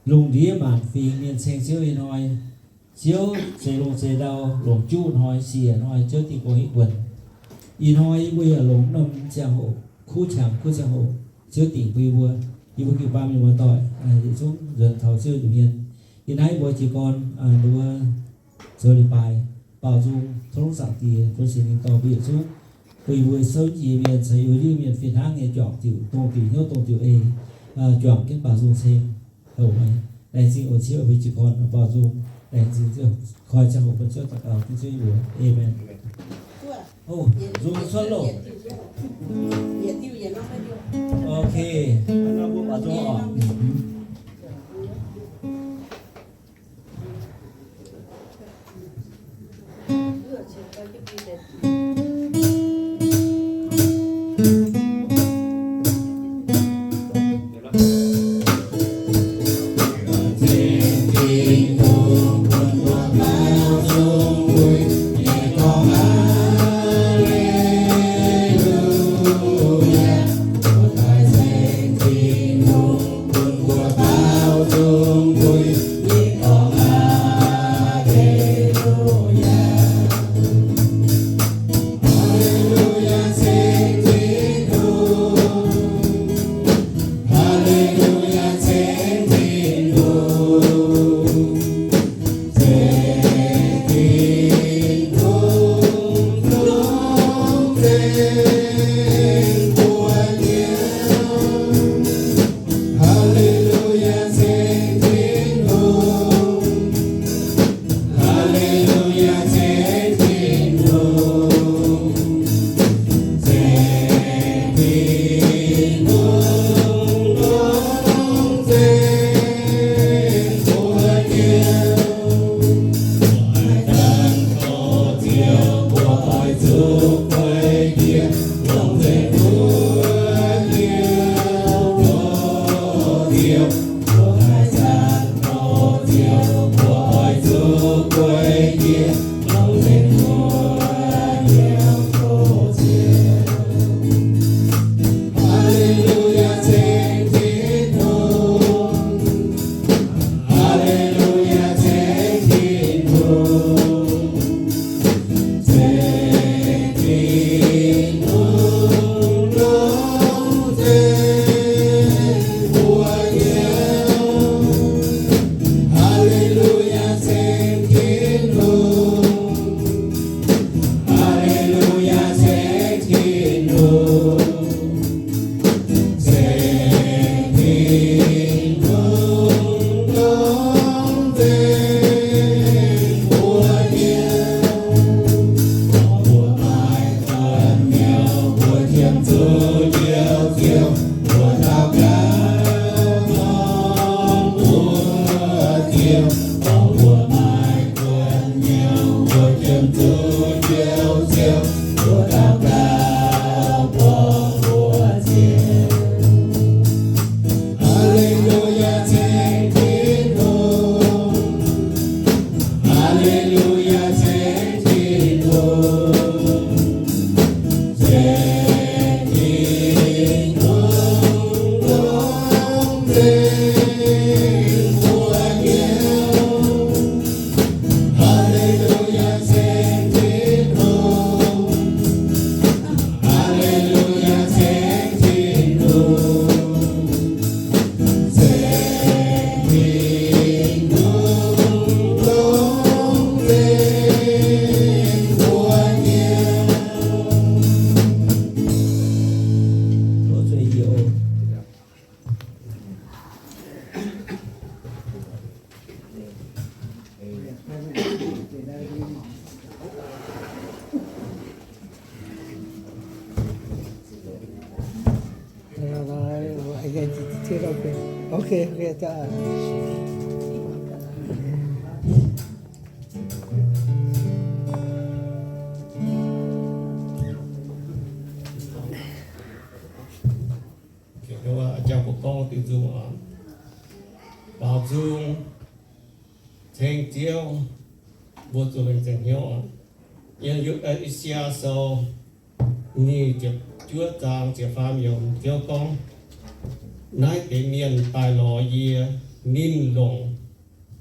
Lungh ndiev maanc fingx mienh ceng Ziouv ih hnoi, Ziouv zeix lungh zeix ndau, longc juqv hnoi, siec hnoi, Ziouv dingh buangh hitv wuonx. Ih hnoi yie mbuo yaac longc norm ziangh hoc, kuv qangx kuv ziangh hoc, Ziouv dingc bun yie mbuo. Yie mbuo jiu-baang mienh muoz-doic yietc zungv nzuonx taux Ziouv nza'hmien. Ih hnoi yie mbuo jiez gorn nduov zoux leiz-baaix, baaux nzung tov Zaangc Diex bun Singx Lingh dorh mbuo yietc zungv, bun yie mbuo souv jiex mienh caux yie mbuo ndiev mienh fih hnangv nyei juangc diuc, dongh diuc hnyouv dongh diuc eix, juangc jienv baaux nzung ceng. Laengz zingh oc Ziouv, mbuo jiez gorn baaux nzung. Laengz zingh Ziouv, koi ziangh hoc bun Ziouv daux gaux, dengv Ziouv nyei mbuox. Aamen. Nzung cuotv loh. Ok, mbuo baaux nzung oc. Haleluya, ceng Tin-Hungh. Haleluya, ceng Tin-Hungh. Ceng Tin-Hungh, longc ceng mbuo Ziouv. Mbuo haih daaih tov Ziouv, mbuo oix zuqc guei jiex, longc ceng mbuo Ziouv, tov Ziouv. Mbuo haih zanc tov Ziouv, mbuo oix zuqc guei jiex, longc ceng mbuo Ziouv, tov Ziouv. Haleluya, ceng Tin-Hungh. Haleluya, ceng Tin-Hungh. Ceng Tin-Hungh, longc ceng mbuo Ziouv. Haleluya, ceng Tin-Hungh. Haleluya, ceng Tin-Hungh. Ceng Tin-Hungh, longc ceng mbuo Ziouv. Mbuo maaih duqv hnyouv, mbuo qiemx zuqc Ziouv, Ziouv, mbuo daux gaux dongh mbuo Ziouv. Dongh mbuo maaih duqv hnyouv, mbuo qiemx zuqc Ziouv, Ziouv, mbuo daux gaux dongh mbuo Ziouv. Haleluya, ceng Tin-Hungh. Haleluya, ceng Tin-Hungh. Ceng Tin-Hungh, longc ceng mbuo Ziouv. Haleluya, ceng Tin-Hungh. Haleluya, ceng Tin-Hungh. Ceng Tin-Hungh, longc ceng mbuo Ziouv. Tov zueih yie oc. Okay, okay, okay. Jangx mbuo gorngv diuh nzung oc. Baaux nzung ceng Ziouv, mbuo zuqc laengz zingh hnyouv oc. Yiem I^saa^yaa Sou nyic ziepc juov zaang ziepc faam yiemc, Ziouv gorngv, naaiv deix mienh daaih lorz yie, Ninh longc,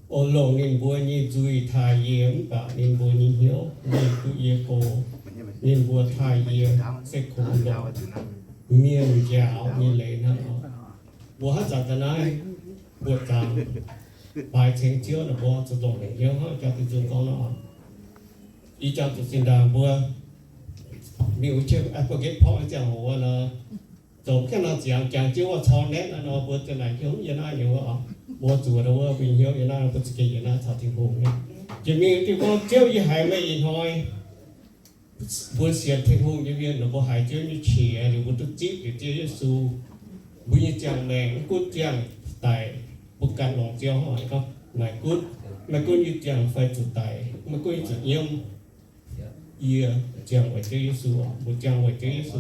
o, longc ninh mbuo nyei nzuih taaih yie, mv baac ninh mbuo nyei hnyouv mingh duqv yie go. Ninh mbuo taaih yie se kungx longc mienh njaaux nyei leiz hnangv. Mbuo haaix zanc ga'naaiv buoqc zaangc baaix ceng Ziouv nor, mbuo zuqc longc lengc hnyouv hnangv jaa deix nzung gorngv nor. Ih jangx zuqc zinh ndaangc mbuo mingh wuov qiemx aqv, mbuo gengh porv ziangh hoc wuov nor, zoux mv gaengh nor ziangx jangx jienv wuov cau naetv nor, mbuo ziouc naaic hnyouv yie naaiv nyei wuov, mbuo zuqc wuov mbuo hnyouv yie naaiv, mbuo za'gengh yie naaiv caux Tin-Hungh nyei. Jiex mingh diuh gorngv Ziouv, yie haiz meih ih hnoi. Mbuo sienx Tin-Hungh nyei mienh nor, mbuo haiz Ziouv nyei qiex liuz, mbuo duqv zipv liuz Ziouv Yesu. Mbuo nyei ziangh maengc mv gunv ziangh daic, mbuo ganh longc Ziouv hnangv gorngv, naaic gunv, maiv gunv yie ziangh fai zuqc daic, maiv gunv yie zuqc nyiemv, yie ziangh weic Ziouv Yesu oc. Mbuo ziangh weic Ziouv Yesu.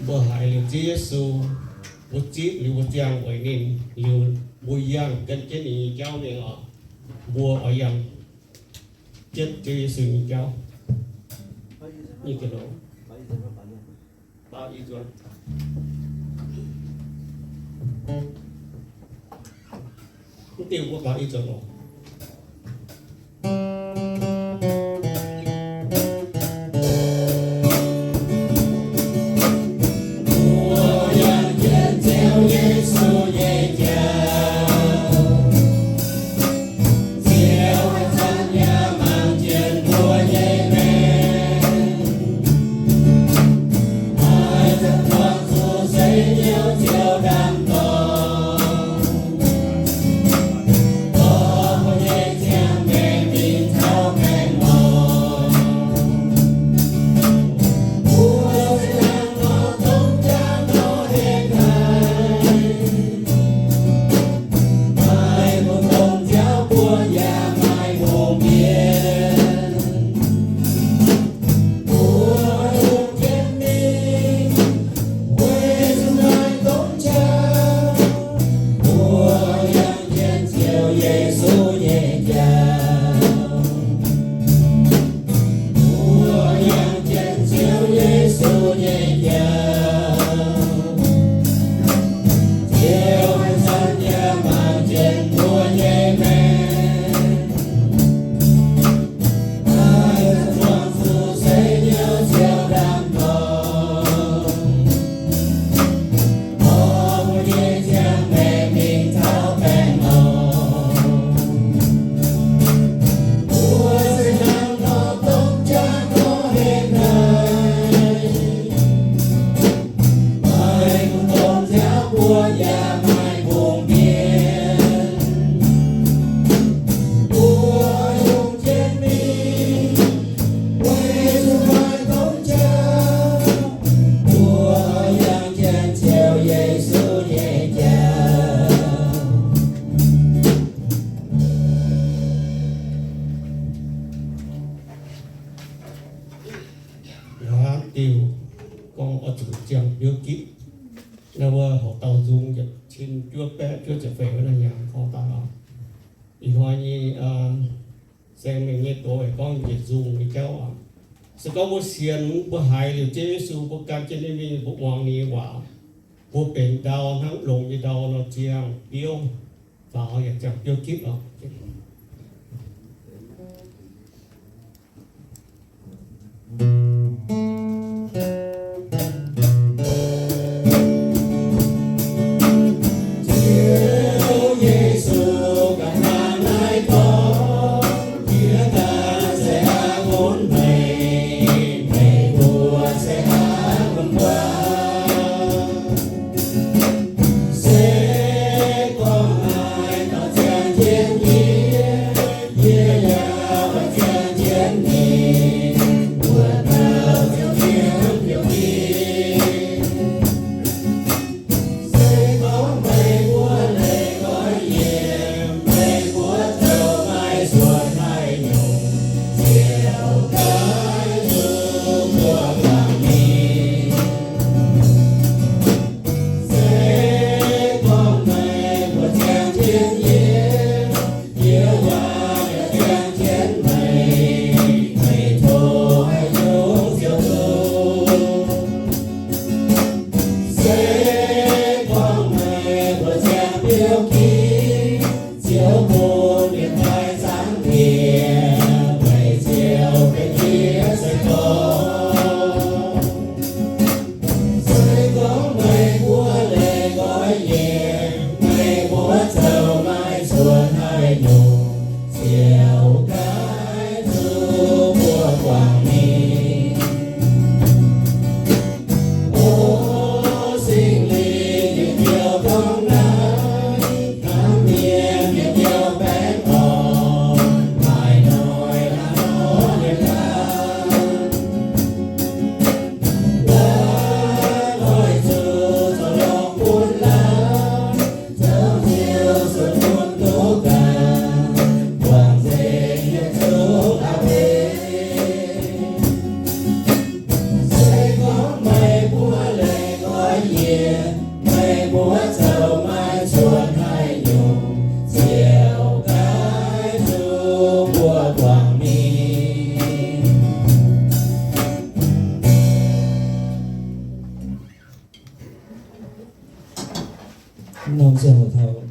Mbuo haiz liuz Ziouv Yesu, mbuo zipv liuz mbuo ziangh weic ninh liuz, mbuo yangh gan jienv ninh nyei jauv mingh oc. Mbuo oix yangh jienv Ziouv Yesu nyei jauv. Mv diuh mbuo baaux ih nzunc oc. Saeng mengh nyei doz weic gorngv njiec nzungh nyei jauv oc. Se gorngv mbuo sienx, mbuo haiz liuz Ziouv Yesu, mbuo gan jienv ninh mingh, mbuo muangx ninh nyei waac, mbuo benx ndau hnangv longx nyei ndau nor, ziangh biouv faaux yaac ziangh biouv gitv oc. Norm ziangh hoc taux